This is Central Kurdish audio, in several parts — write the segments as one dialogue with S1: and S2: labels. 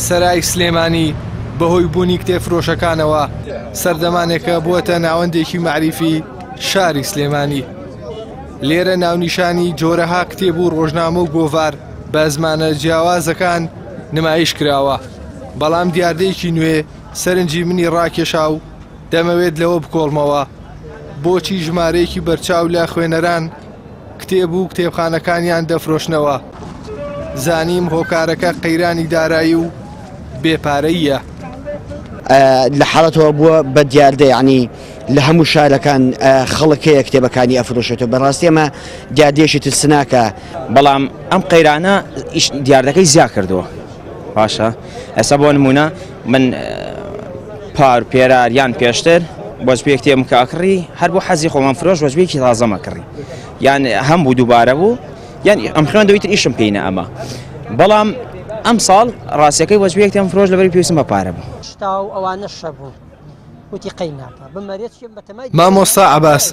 S1: سەرای سلێمانی بەهۆی بوونی کتێبفرۆشەکانەوە سەردەمانێکە بووەتە ناوەندێکی مەعریفی شاری سلێمانی. لێرە ناونیشانی جۆرەها کتێب و ڕۆژنامە و گۆڤار بە زمانە جیاوازەکان نمایش کراوە، بەڵام دیاردەیەکی نوێ سەرنجی منی ڕاکێشا و دەمەوێت لەوە بکۆڵمەوە بۆچی ژمارەیەکی بەرچاو لە خوێنەران کتێب و کتێبخانەکانیان دەفرۆشنەوە. زانیم هۆکارەکە قەیرانی دارایی و بێ پارەییە.
S2: لە حاڵەتەوە بووە بە دیاردە یعنی لە هەموو شارەکان خەڵک هەیە کتێبەکانی ئەفرۆشێتەوە بەڕاستی ئەمە دیاردەیەکی ترسناکە.
S3: بەڵام ئەم قەیرانە دیاردەکەی زیا کردووە باشە ئێستا بۆ نمونە من پار پێرار یان پێشتر وەجبەیەک کتێبم کە ئەکڕی هەر بۆ حەزی خۆمان فرۆش وەجبەیەکی تازەمە کڕی یان هەم بوو دووبارە بوو یان ئەم خوێندەوەی تر ئیشم پێی نەئەما بەڵام ئەم ساڵ ڕاستەکەی وەجبەیەک تێم فرۆش لەبەری پێویستم بە پارە بوو.
S4: شتا و ئەوانەش هەبوو وتی قەی ناکا بمەرێ چیم بەتەمای
S1: مامۆستا عەباس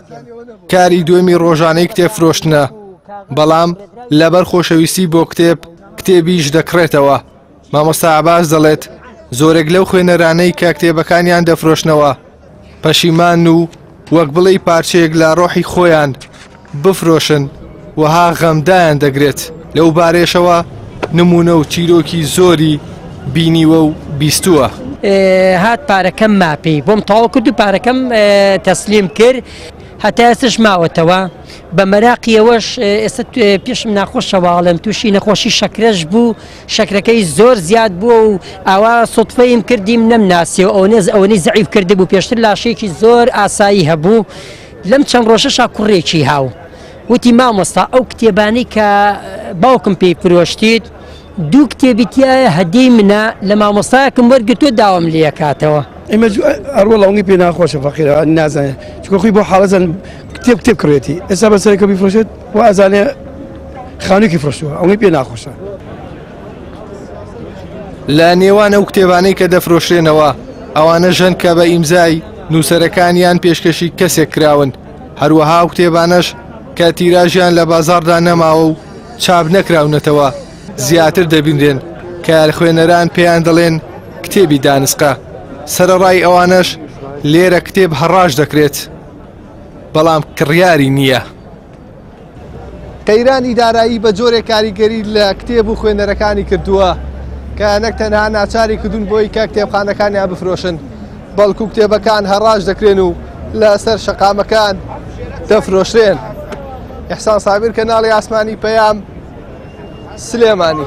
S1: کاری دووەمی ڕۆژانەی کتێب فرۆشتنە بەڵام لەبەر خۆشەویستی بۆ کتێب کتێبیش دەکڕێتەوە مامۆستا عەباس دەڵێت زۆرێک لەو خوێنەرانەی کە کتێبەکانیان دەفرۆشنەوە پەشیمان و وەک بڵێی پارچەیەک لە ڕۆحی خۆیان بفرۆشن وەها غەمدایان دەگرێت لەو بارێشەوە نمونە و چیرۆکی زۆری بینیوە و بیستووە.
S4: هات پارەکەم ماپی بۆم تەواو کرد و پارەکەم تەسلیم کرد هەتا ئێستش ماوەتەوە بە مەراقی ئەوەش ئێستا پێشم ناخۆشە واڵێم تووشی نەخۆشی شەکرەش بوو شەکرەکەی زۆر زیاد بووە و ئاوا سوتفەیم کردیم نەمناسیەوە ئەوەنە ئەوەنەی زەعیف کردبوو پێشتر لاشەیەکی زۆر ئاسایی هەبوو لەم چەند ڕۆژەشا کوڕێکی هاو وتی مامۆستا ئەو کتێبانەی کە باوکم پێی فرۆشتیت دوو کتێبی تایە هەدیەی منە لە مامۆستایەکم وەرگرتووە داوام لێکاتەوە.
S5: ئێمە ئەڕۆ ڵەونگی پێ ناخۆشە فەقیرە نازانێت چکە خۆی بۆ حاڵەزان کتێب کتێب کڕێتی ئێستا بەسەرەکە بیفرۆشێت و ئەزانێ خانوویەکی فرۆشتووە ئەوەی پێ ناخۆشە.
S1: لە نێوان ئەو کتێبانەی کە دەفرۆشرێنەوە ئەوانە ژەن کە بە ئیمزای نووسەرەکانیان پێشکەشی کەسێک کراون هەروەها ئەو کتێبانەش کە تیراژیان لە بازاڕدا نەماوە و چاپ نەکراونەتەوە زیاتر دەبینرێن کە خوێنەران پێیان دەڵێن کتێبی دانسقە سەرەڕای ئەوانەش لێرە کتێب هەڕاش دەکرێت بەڵام کڕیاری نییە. قەیرانی دارایی بە جۆرێک کاریگەری لە کتێب و خوێنەرەکانی کردووە کە نەک تەنها ناچاری کردوون بۆی کە کتێبخانەکانیان بفرۆشن بەڵکو کتێبەکان هەڕاش دەکرێن و لەسەر شەقامەکان دەفرۆشرێن. ئیحسان سابیر کەناڵی ئاسمانی پەیام سلێمانی.